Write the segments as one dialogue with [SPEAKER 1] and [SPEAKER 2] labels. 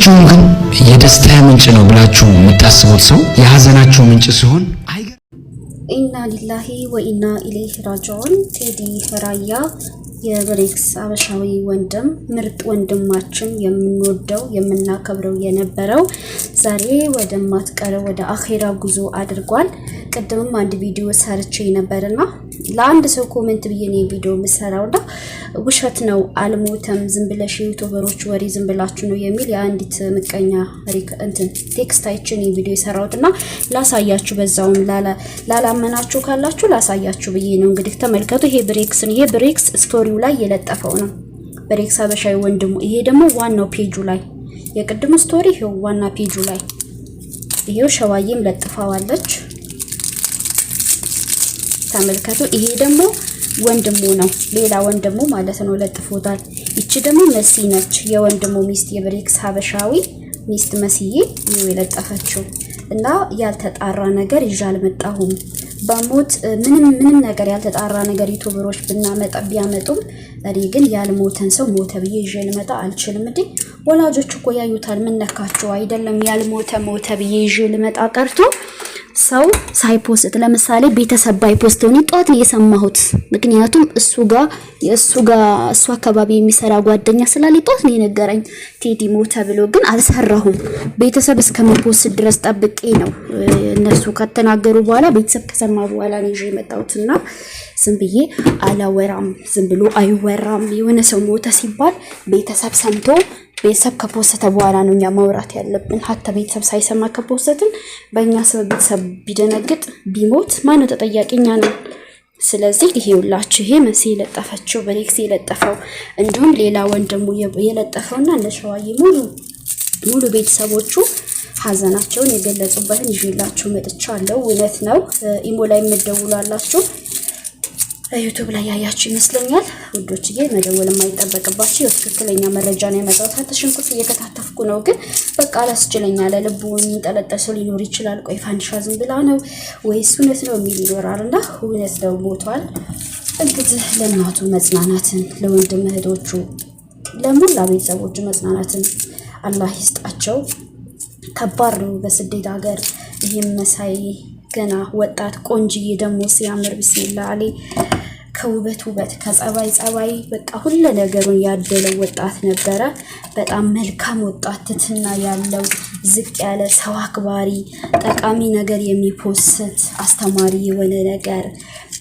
[SPEAKER 1] አይገርማችሁም? ግን የደስታ ምንጭ ነው ብላችሁ የምታስቡት ሰው የሀዘናችሁ ምንጭ ሲሆን
[SPEAKER 2] ኢና ሊላሂ ወኢና ኢለይሂ ራጂዑን። ቴዲ ራያ የብሬክስ አበሻዊ ወንድም፣ ምርጥ ወንድማችን፣ የምንወደው የምናከብረው የነበረው ዛሬ ወደማትቀረው ወደ አኼራ ጉዞ አድርጓል። ቅድምም አንድ ቪዲዮ ሰርቼ ነበርና ለአንድ ሰው comment ብዬ ነው ቪዲዮ የምሰራውና ውሸት ነው አልሞተም፣ ዝም ብለሽ ዩቱበሮች ወሬ ዝም ብላችሁ ነው የሚል የአንዲት ምቀኛ እንትን text አይቼ ነው ቪዲዮ የሰራሁትና ላሳያችሁ፣ በዛውም ላላመናችሁ ካላችሁ ላሳያችሁ ብዬ ነው። እንግዲህ ተመልከቱ። ይሄ ብሬክስን ይሄ ብሬክስ story ው ላይ የለጠፈው ነው። ብሬክስ ሀበሻዊ ወንድሙ። ይሄ ደግሞ ዋናው ፔጁ ላይ፣ የቅድሙ story ይሄው ዋና ፔጁ ላይ ይሄው ሸዋዬም ለጥፈዋለች። ተመልከቱ። ይሄ ደግሞ ወንድሙ ነው፣ ሌላ ወንድሙ ማለት ነው፣ ለጥፎታል። ይቺ ደግሞ መሲ ነች፣ የወንድሙ ሚስት፣ የብሬክስ ሀበሻዊ ሚስት መስዬ ነው የለጠፈችው። እና ያልተጣራ ነገር ይዤ አልመጣሁም። በሞት ምንም ምንም ነገር ያልተጣራ ነገር ዩቱበሮች ብናመጣ ቢያመጡም እኔ ግን ያልሞተን ሰው ሞተ ብዬ ይዤ ልመጣ አልችልም። እንዴ ወላጆች እኮ ያዩታል። ምን ነካቸው? አይደለም ያልሞተ ሞተ ብዬ ይዤ ልመጣ ቀርቶ ሰው ሳይ post፣ ለምሳሌ ቤተሰብ ባይ post ሆኔ ጠዋት ነው የሰማሁት። ምክንያቱም እሱ ጋር እሱ አካባቢ የሚሰራ ጓደኛ ስላለ ጠዋት ነው የነገረኝ ቴዲ ሞተ ብሎ፣ ግን አልሰራሁም። ቤተሰብ እስከሚ post ድረስ ጠብቄ ነው፣ እነሱ ከተናገሩ በኋላ፣ ቤተሰብ ከሰማ በኋላ ነው ይዤ የመጣሁትና ዝም ብዬ አላወራም። ዝም ብሎ አይወራም። የሆነ ሰው ሞተ ሲባል ቤተሰብ ሰምቶ ቤተሰብ ከ post ተ በኋላ ነው እኛ ማውራት ያለብን። ሀታ ቤተሰብ ሳይሰማ ከ post ን በእኛ ሰበብ ቤተሰብ ቢደነግጥ ቢሞት ማነው ተጠያቂ? እኛ ነን። ስለዚህ ይሄ ሁላችሁ ይሄ መሲ የለጠፈችው፣ በሌክስ የለጠፈው፣ እንዲሁም ሌላ ወንድሙ የለጠፈውና እነ ሸዋዬ ሙሉ ሙሉ ቤተሰቦቹ ሀዘናቸውን የገለጹበትን ይዤላችሁ መጥቻለሁ። እውነት ነው። ኢሞ ላይ የምትደውሉ አላችሁ፣ ዩቱብ ላይ ያያችሁ ይመስለኛል ውዶችዬ፣ መደወል የማይጠበቅባችሁ የትክክለኛ መረጃ ነው የመጣሁት። ሽንኩርት እየከታተፍኩ ነው፣ ግን በቃ አላስችለኛ ለልቡ የሚንጠለጠል ሰው ሊኖር ይችላል። ቆይ ፋንዲሻ ዝም ብላ ነው ወይስ እውነት ነው የሚል ይኖራል። እና እውነት ነው፣ ሞቷል። እንግዲህ ለእናቱ መጽናናትን፣ ለወንድም እህቶቹ፣ ለሙላ ቤተሰቦቹ መጽናናትን አላህ ይስጣቸው። ከባድ ነው በስደት ሀገር ይህም መሳይ ገና ወጣት ቆንጅዬ ደግሞ ሲያምር ቢስሚላ አሌ፣ ከውበት ውበት፣ ከጸባይ ጸባይ፣ በቃ ሁለ ነገሩን ያደለው ወጣት ነበረ። በጣም መልካም ወጣት፣ ትትና ያለው፣ ዝቅ ያለ፣ ሰው አክባሪ፣ ጠቃሚ ነገር የሚ post፣ አስተማሪ የሆነ ነገር፣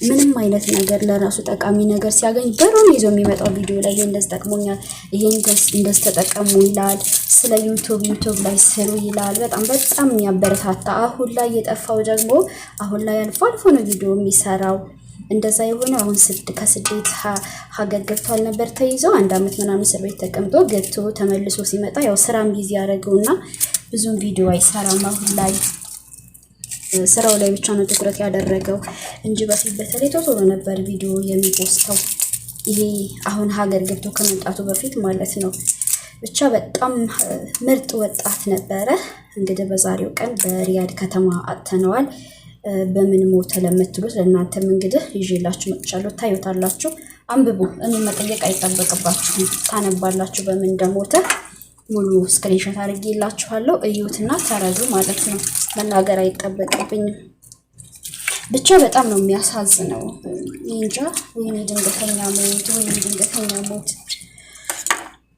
[SPEAKER 2] ምንም አይነት ነገር ለራሱ ጠቃሚ ነገር ሲያገኝ በሩን ይዞ የሚመጣው ቪዲዮ ላይ ይሄ እንደዚህ ጠቅሞኛል፣ ይሄ እንደዚህ ተጠቀሙ ይላል። ስለ ዩቱብ ዩቱብ ላይ ስሩ ይላል። በጣም በጣም የሚያበረታታ። አሁን ላይ የጠፋው ደግሞ አሁን ላይ አልፎ አልፎ ነው ቪዲዮ የሚሰራው። እንደዛ የሆነ አሁን ከስደት ሀገር ገብቷል ነበር፣ ተይዞ አንድ አመት ምናምን እስር ቤት ተቀምጦ ገብቶ ተመልሶ ሲመጣ ያው ስራም busy ያደረገውና ብዙም ቪዲዮ አይሰራም። አሁን ላይ ስራው ላይ ብቻ ነው ትኩረት ያደረገው እንጂ በፊት በተለይ ቶሎ ነበር ቪዲዮ የሚ post ተው። ይሄ አሁን ሀገር ገብቶ ከመምጣቱ በፊት ማለት ነው። ብቻ በጣም ምርጥ ወጣት ነበረ። እንግዲህ በዛሬው ቀን በሪያድ ከተማ አጥተነዋል። በምን ሞተ ለምትሉት ለእናንተም እንግዲህ ይዤላችሁ መጥቻለሁ። ታዩታላችሁ፣ አንብቡ። እኔ መጠየቅ አይጠበቅባችሁም፣ ታነባላችሁ በምን እንደሞተ። ሙሉ screenshot አድርጌላችኋለሁ። እዩትና ተረዱ ማለት ነው። መናገር አይጠበቅብኝም። ብቻ በጣም ነው የሚያሳዝነው። እንጃ፣ ወይኔ ድንገተኛ ሞት፣ ወይኔ ድንገተኛ ሞት።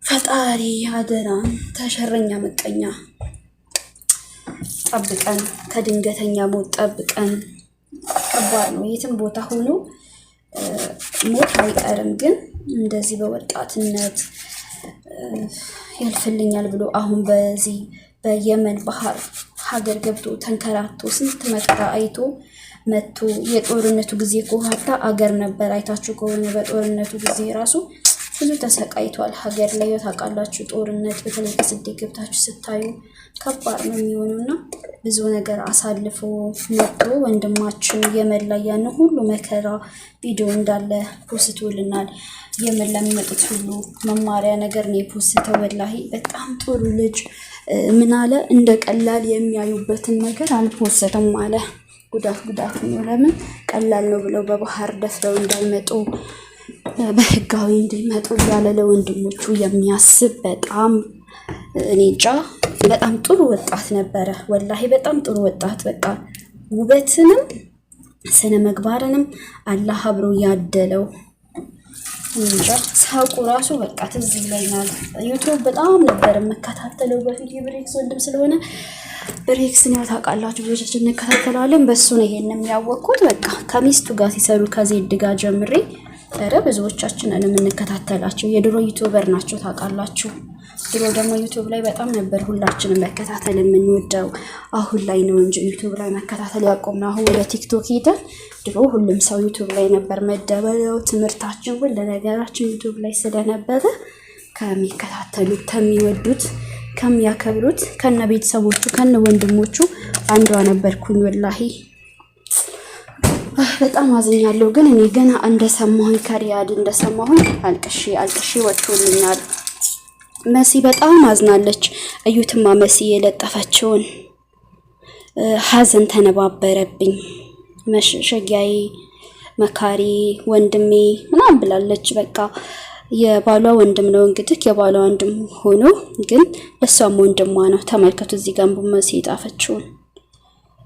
[SPEAKER 2] ፈጣሪ አደራን ተሸረኛ ምቀኛ ጠብቀን፣ ከድንገተኛ ሞት ጠብቀን። ከባድ ነው። የትም ቦታ ሆኖ ሞት አይቀርም፣ ግን እንደዚህ በወጣትነት ያልፍልኛል ብሎ አሁን በዚህ በየመን ባህር ሀገር ገብቶ ተንከራቶ ስንት መከራ አይቶ መጥቶ፣ የጦርነቱ ጊዜ እኮ ሀታ አገር ነበር። አይታችሁ ከሆነ በጦርነቱ ጊዜ ራሱ ብዙ ተሰቃይቷል። ሀገር ላይ ታውቃላችሁ፣ ጦርነት በተለይ ከስደት ገብታችሁ ስታዩ ከባድ ነው የሚሆነው እና ብዙ ነገር አሳልፎ መጥቶ ወንድማችን የመን ላይ ያን ሁሉ መከራ ቪዲዮ እንዳለ post ቶልናል። የመን ለሚመጡት ሁሉ መማሪያ ነገር ነው የ post ተው። ወላሂ በጣም ጥሩ ልጅ። ምን አለ፣ እንደ ቀላል የሚያዩበትን ነገር አል post ተም አለ። ጉዳት ጉዳት ነው። ለምን ቀላል ነው ብለው በባህር ደፍረው እንዳይመጡ፣ በህጋዊ እንዲመጡ እያለ ለወንድሞቹ የሚያስብ በጣም እኔ እንጃ በጣም ጥሩ ወጣት ነበረ። ወላሂ በጣም ጥሩ ወጣት፣ በቃ ውበትንም ስነ ምግባርንም አላህ አብሮ ያደለው፣ እንጃ ሳቁ ራሱ በቃ ትዝ ይለኛል። ዩቲዩብ በጣም ነበር የምከታተለው በፊት፣ የብሬክስ ወንድም ስለሆነ፣ ብሬክስን ያው ታውቃላችሁ ብዙዎቻችን እንከታተለዋለን። በሱ ነው ይሄን የሚያወቅኩት። በቃ ከሚስቱ ጋር ሲሰሩ ከዜድ ጋር ጀምሬ፣ ኧረ ብዙዎቻችንን የምንከታተላቸው የድሮ YouTuber ናቸው ታውቃላችሁ። ድሮ ደግሞ ዩቲዩብ ላይ በጣም ነበር ሁላችንም መከታተል የምንወደው። አሁን ላይ ነው እንጂ ዩቲዩብ ላይ መከታተል ያቆምነው። አሁን ወደ ቲክቶክ ሄደን። ድሮ ሁሉም ሰው ዩቲዩብ ላይ ነበር መደበሪያው፣ ትምህርታችን፣ ሁሉ ነገራችን ዩቲዩብ ላይ ስለነበረ ከሚከታተሉት፣ ከሚወዱት፣ ከሚያከብሩት ከነ ቤተሰቦቹ ከነ ወንድሞቹ አንዷ ነበርኩኝ። ወላሂ በጣም አዝኛለሁ። ግን እኔ ገና እንደሰማሁኝ፣ ከሪያድ እንደሰማሁኝ አልቅሼ አልቅሼ ወጥቶልኛል። መሲ በጣም አዝናለች። እዩትማ መሲ የለጠፈችውን፣ ሀዘን ተነባበረብኝ፣ መሸሸጊያዬ፣ መካሪ፣ ወንድሜ ምናምን ብላለች። በቃ የባሏ ወንድም ነው እንግዲህ፣ የባሏ ወንድም ሆኖ ግን እሷም ወንድሟ ነው። ተመልከቱ እዚህ ጋር መሲ የጣፈችውን፣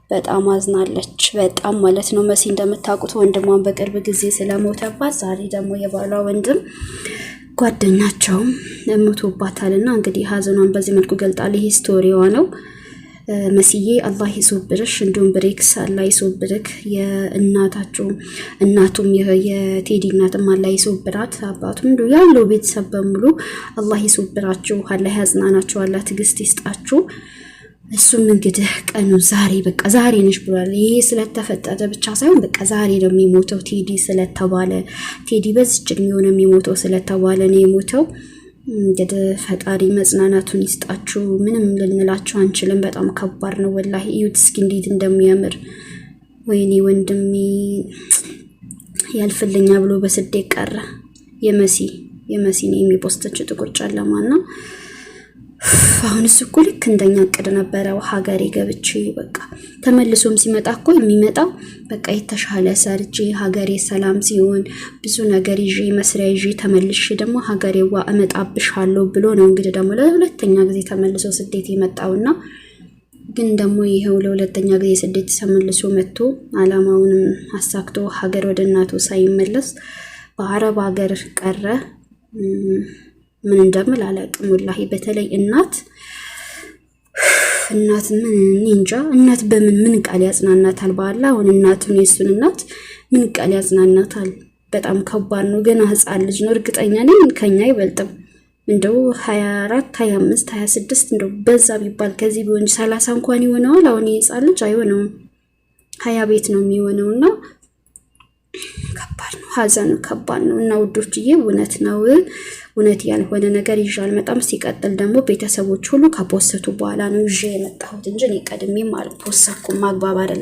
[SPEAKER 2] በጣም አዝናለች። በጣም ማለት ነው። መሲ እንደምታውቁት ወንድሟን በቅርብ ጊዜ ስለሞተባት ዛሬ ደግሞ የባሏ ወንድም ጓደኛቸውም ሞቶባታል እና እንግዲህ ሀዘኗን በዚህ መልኩ ገልጣል። ይሄ story ዋ ነው። መስዬ አላህ ይሶብርሽ፣ እንዲሁም ብሬክስ አላህ ይሶብርክ። የእናታቸው እናቱም የቴዲ እናትም አላህ ይሶብራት፣ አባቱም እንዲሁ ያለው ቤተሰብ በሙሉ አላህ ይሶብራችሁ፣ አላህ ያጽናናችሁ፣ አላህ ትዕግስት ይስጣችሁ። እሱም እንግዲህ ቀኑ ዛሬ፣ በቃ ዛሬ ነሽ ብሏል። ይሄ ስለተፈጠረ ብቻ ሳይሆን በቃ ዛሬ ነው የሚሞተው ቴዲ ስለተባለ፣ ቴዲ በዚች እድሜው ነው የሚሞተው ስለተባለ ነው የሞተው። እንግዲህ ፈጣሪ መጽናናቱን ይስጣችሁ። ምንም ልንላችሁ አንችልም። በጣም ከባድ ነው ወላሂ። እዩት እስኪ እንዴት እንደሚያምር። ወይኔ ወንድሜ ያልፍልኛ ብሎ በስደት ቀረ። የመሲ ነው የሚፖስተችው ጥቁር ጨለማና አሁን እሱ እኮ ልክ እንደኛ እቅድ ነበረ። ሀገሬ ገብቼ በቃ ተመልሶም ሲመጣ እኮ የሚመጣው በቃ የተሻለ ሰርቼ፣ ሀገሬ ሰላም ሲሆን፣ ብዙ ነገር ይዤ፣ መስሪያ ይዤ ተመልሼ ደግሞ ሀገሬዋ እመጣብሻለሁ ብሎ ነው እንግዲህ ደግሞ ለሁለተኛ ጊዜ ተመልሶ ስደት የመጣውና ግን ደግሞ ይኸው ለሁለተኛ ጊዜ ስደት ተመልሶ መጥቶ አላማውንም አሳክቶ ሀገር ወደ እናቱ ሳይመለስ በአረብ ሀገር ቀረ። ምን እንደምል አላውቅም። ወላሂ በተለይ እናት፣ እናት ምን እንጃ፣ እናት በምን ምን ቃል ያጽናናታል? በአላህ አሁን እናቱን፣ የእሱን እናት ምን ቃል ያጽናናታል? በጣም ከባድ ነው። ገና ህፃን ልጅ ነው። እርግጠኛ ነኝ ከኛ አይበልጥም። እንደው 24፣ 25፣ 26 እንደው በዛ ቢባል ከዚህ ቢሆን 30 እንኳን ይሆነዋል። አሁን የህፃን ልጅ አይሆነውም። 20 ቤት ነው የሚሆነውና ከባድ ነው። ሀዘኑ ከባድ ነው። እና ውዶችዬ እውነት ነው፣ እውነት ያልሆነ ነገር ይዤ አልመጣም። ሲቀጥል ደግሞ ቤተሰቦች ሁሉ ከፖሰቱ በኋላ ነው ይዤ የመጣሁት እንጂ እኔ ቀድሜም አልፖሰኩም። ማግባብ አይደለም።